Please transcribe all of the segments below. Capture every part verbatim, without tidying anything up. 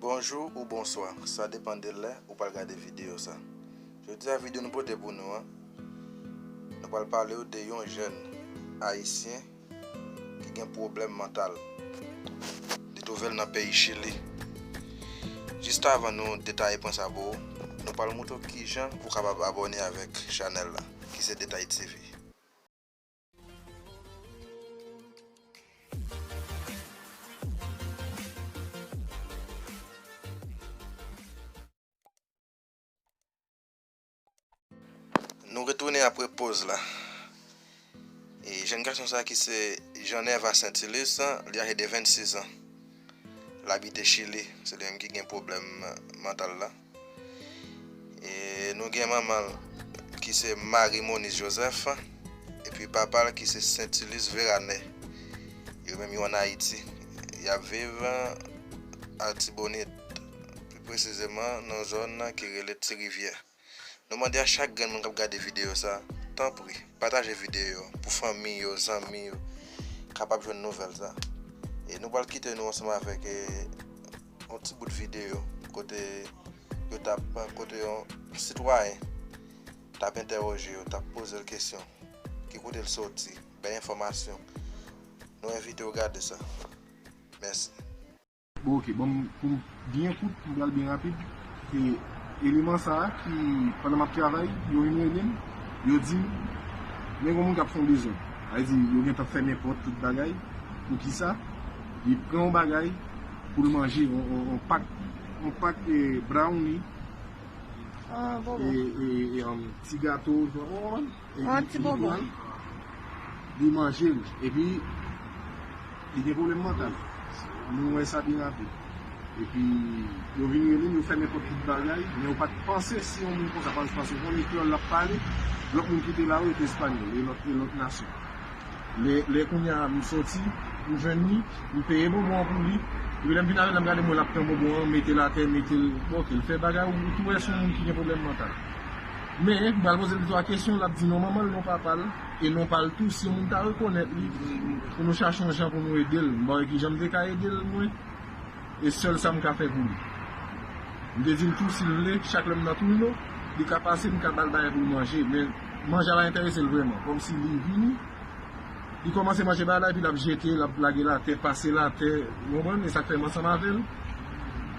Bonjou ou bonswa, sa depann de lè ou pral gade videyo sa. Jodi a videyo nou pote pou nou an, nou pral pale w de yon jèn ayisyen ki gen pwoblèm mantal. Li twouve l nan peyi Chili. Jis avan nou detaye pwen sa pou ou, nou pral montre w kijan ou kapab abòne avèk chanèl la, ki se Detay T V. Nou retounen apre poz la. E jèn gason sa ki se Jean Neva Saintilus, li aje de vennsis an. L abite Chili, se li menm ki gen pwoblèm mantal la. E nou gen manman l ki se Marie Moniz Joseph, epi papa l ki se Saintilus Verane. Yo menm yo ann Ayiti. Y ap viv Atibonit, pi presizeman nan zòn ki rele Ti Rivyè. Nou mande a chak grenn moun k ap gade videyo sa, tanpri, pataje videyo pou fanmi yo, zanmi yo, kapab jwenn nouvèl sa. E nou pral kite nou ansanm avèk, e, yon ti bout videyo kote yo t ap, kote yon sitwayen t ap entèwoje yo, t ap poze l kesyon, ki kote l soti, bay enfòmasyon. Nou envite w gade sa. Mèsi. Bon, ok, bon, pou m byen kout, m pral byen rapid. E eleman sa a ki, pandan m ap travay, yo vin rele m, yo di m, men gen moun k ap fè yon bezwen. Sa vle di, yo gentan fèmen pòt, tout bagay. Poukisa? Li pran yon bagay pou l manje, yon, yon, yon pak, yon pak, e, brownie, Ah, e, bon, bon. E, e, um, ti gato, ou konprann? E yon ti bonbon. Li manje l. Epi, li gen pwoblèm mantal. Nou wè sa byen rapid. Epi, yo vin rele m, yo fèmen pòt tout bagay, men yo pa t panse si yon moun konsa, paske, paske w konnen kreyòl l ap pale, lòt moun ki te la yo, yo te espanyòl, e lòt, e lòt nasyon. Lè, lè kounye a m soti, m jwenn li, m peye bonbon an pou li. Epi lè m vin avè l la, m gade m wè l ap pran bonbon an, mete l atè, mete l, bon, ok, l fè bagay, ou tou wè se yon moun ki gen pwoblèm mantal. Men, m pral poze l de twa kesyon, l ap di non manman l, non papa l, e non pa l tou, si yon moun ta rekonèt li, pou nou chache yon jan pou nou ede l. M pa wè ki jan m te ka ede l, mwen. E sèl sa m ka fè pou li. M te di l tou, si l vle, chak lè m nan Twino, li ka pase, m ka ba l bagay pou l manje. Men, manje a pa enterese l vrèman. Kòmsi li vini, li kòmanse manje bagay la, epi l ap jete, l ap lage l atè, pase l atè, ou konprann? E sa k fè m ansanm avè l.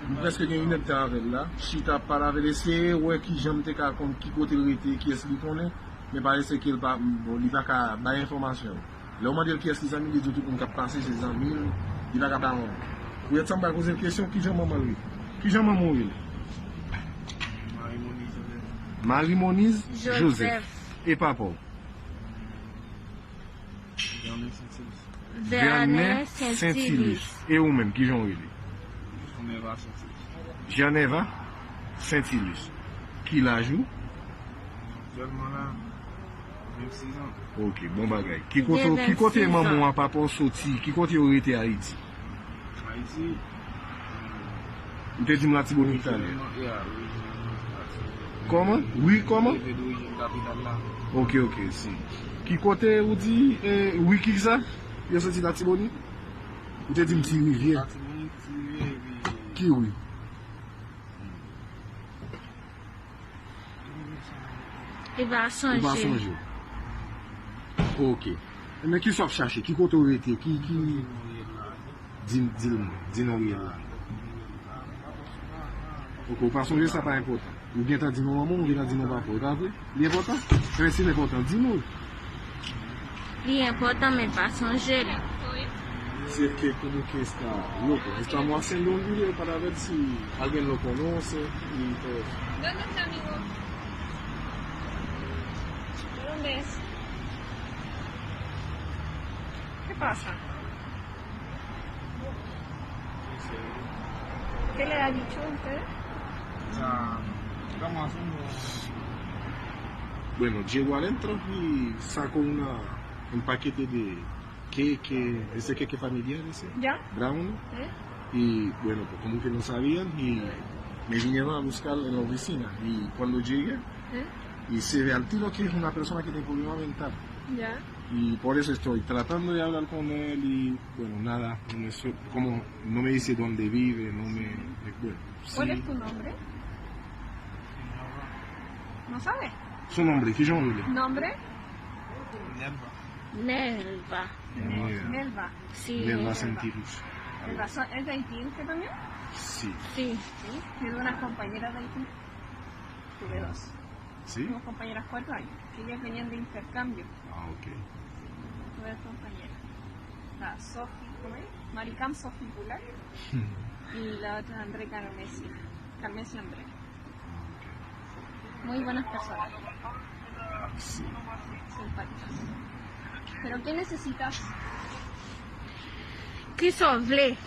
M prèske gen inèdtan avè l la. Chita ap pale avè l, eseye wè ki jan m te ka konn ki kote l rete, kiyès li konnen. Men parèske l pa, bon, li pa ka bay enfòmasyon yo. Lè w mande l kiyès ki zanmi l, li di w tout moun k ap pase se zanmi l, li pa ka ba yon non. Poutèt sa m pral poze l kesyon, kijan manman l rele? Kijan manman w rele? Marie Moniz Joseph. Marie Moniz Joseph. Joseph. E papa w? Vernet Saintilus. Vernet Saintilus. E ou menm, kijan w rele? Jean Neva Saintilus. Jean Neva Saintilus. Ki laj ou? Aktyèlman la, vennsis an. Ok, bon bagay. Ki kote, ki kote manman w ak papa w soti? Ki kote yo rete Ayiti? Ayiti. Ou te di m Latibonit talè. Orijinèlman, yeah, orijinèlman Latibonit. Kòman? Wi, kòman? Leve dorijin kapital la. Ok, ok, si. Ki kote ou di, eh, wi, ki sa? Yo soti Latibonit? Ou te di m Ti Rivyè. Latibonit, Ti Rivyè, epi ki wi? Li pa sonje. Ou pa sonje. Ok. Ebyen, kisa w ap chache? Ki kote w rete? Ki, ki, di, di l mwen. Di non reyèl la. Ok, ou pa sonje, sa pa enpòtan. Ou gentan di non manman w, ou gentan di non papa w, e pa vre? Li enpòtan? Ebyen, si l enpòtan, di nou l. Li enpòtan, men pa sonje l. Se que como que está loco. Estamos haciendo un video para ver si alguien lo conoce y todo eso. ¿Dónde está mi voz? ¿Dónde es? ¿Qué pasa? ¿Qué le ha dicho usted? Ah, estamos haciendo. Bueno, llegó adentro y sacó una, un paquete de queque, ese queque familiar ese, ya, brownie. ¿Eh? Y bueno, pues como que no sabían, y me vinieron a buscar en la oficina. Y cuando llegué, ¿eh? Y se ve al tiro que es una persona que tiene problema mental. Ya. Y por eso estoy tratando de hablar con él y, bueno, nada, no me su-, como no me dice dónde vive, no me, bueno, ¿Cuál es tu nombre? ¿No sabe? Su nombre, kijan w rele? ¿Nombre? Nelva. Nelva. Nelva. Sí. Nelva Santilus. Nelva, ¿es de Haití usted también? Sí. Sí. Sí, tiene una compañera de Haití. Tuve dos. ¿Sí? Tuvimos compañeras cuatro años, que ellas venían de intercambio. Ah, ok. Tuve dos compañeras. La Sophie, ¿cómo es? Maricam Sophie Goulart y la otra André Carmesia. Carmesia André. Ah, ok. Muy buenas personas. Sí. Simpáticas. ¿Pero qué necesitas? Kisa w vle?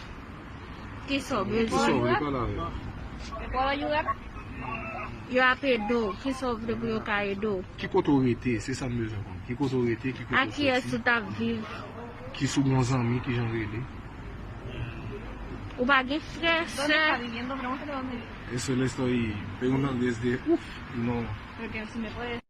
Kisa w bezwen? Kisa w vle, pale avè m. ¿Te puedo ayudar? Yo ap ede w. Kisa w vle pou yo ka ede w? Ki kote w rete? Se sa m bezwen konn. Ki kote w rete? Ki kote w soti? A kiyès ou t ap viv? Ki si w gen yon zanmi, kijan l rele? Ou pa gen frè, sè? Eso le estoy preguntando desde, uf, y no. Porque si me puede